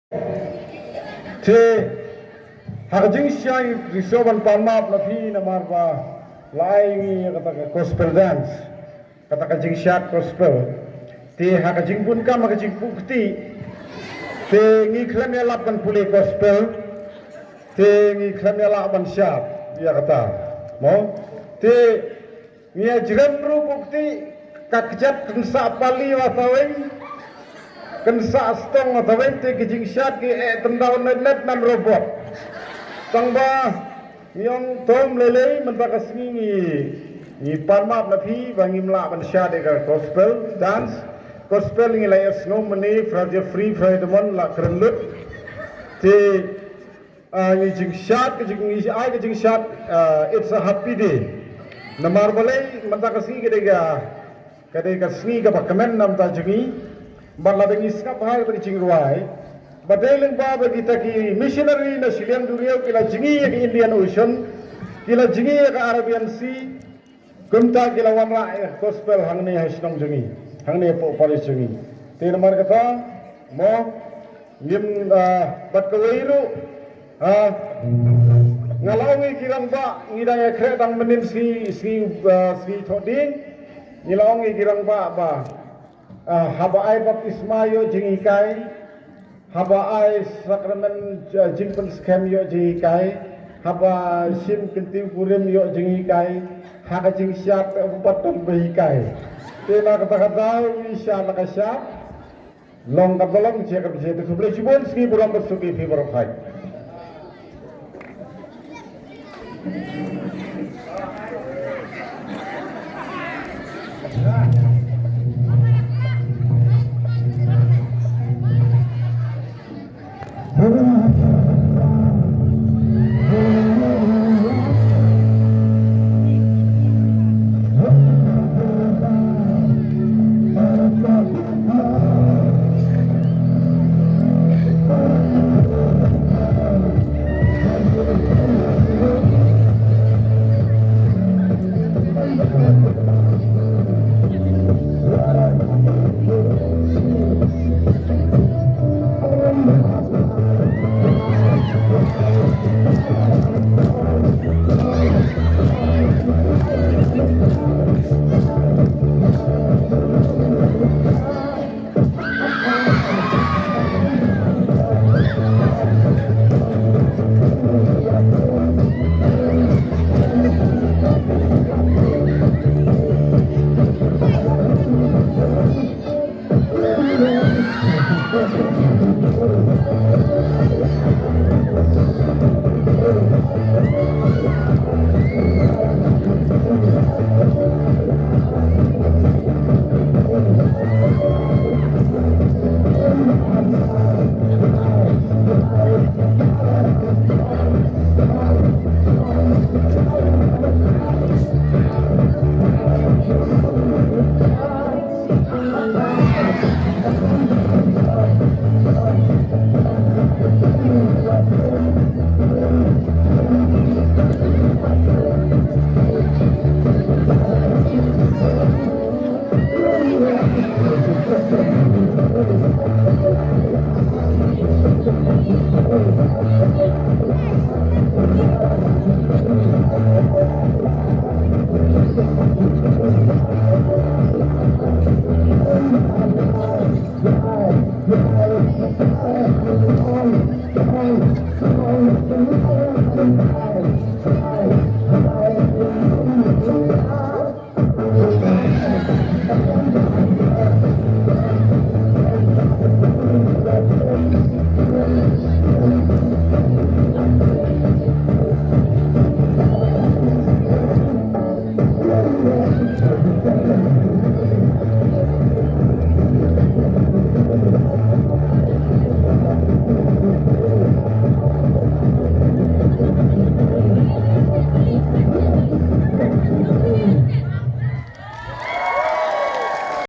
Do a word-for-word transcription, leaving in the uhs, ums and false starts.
Te ha ka jingshai, ngi sngewbha ban pan map na phi namar ba la ai ngi kata ka gospel dance, kata ka jingshad gospel. Te ha ka jingbun kam, ha ka jingpukti, te ngi khlem ïalap ban pule gospel. Te ngi khlem ïalap ban shad ïa kata, mo. Te ngi ïa jrem ruh pukti, ka kjat kan sah pali wa taweng, kan sah stong wa taweng, te ki jingshad ki eh tyndaw net net nam robot. Tang ba ngi ong tom lei lei, mynta ka sngi ngi, ngi pan map na phi ba ngim lah ban shad ïa ka gospel dance. Gospel ngi la ïa sngew mynne, Fra Jeffrey, Fra Edmond la kren lut. Te ah, ngi jingshad, ka jing, ngi ai ka jingshad, ah, It's a Happy Day. Namar balei, mynta ka sngi ka dei ka, ka dei ka sngi kaba kmen na bynta jong ngi. Bad lada ngi sngap ha kata ka jingrwai, ba dei lyngba ba kita ki missionary na shiliang duriaw ki la jngi ïa ka Indian Ocean, ki la jngi ïa ka Arabian Sea, kumta ki la wanrah ïa ka gospel hangne ha shnong jong ngi, hangne hapoh parish jong ngi. Te namar kata, mo, ngim, ah, bad kawei ruh, ah, nga la ong ïa ki rangbah, ngi dang ïakhreh dang mynnin sngi, sngi, ah, sngi Thohdieng, ngi la ong ïa ki rangbah ba, ah, haba ai baptisma ïoh jinghikai, haba ai sakramen, eh, jingpynskhem ïoh jinghikai, haba shim kyntiew kurim ïoh jinghikai, ha ka jingshad, eh, pat tang ba hikai. Te na kata ka daw ngi shad la ka shad. Long kaba long, jia kaba jia, te khublei shibun, sngi burom bad suki phi baroh.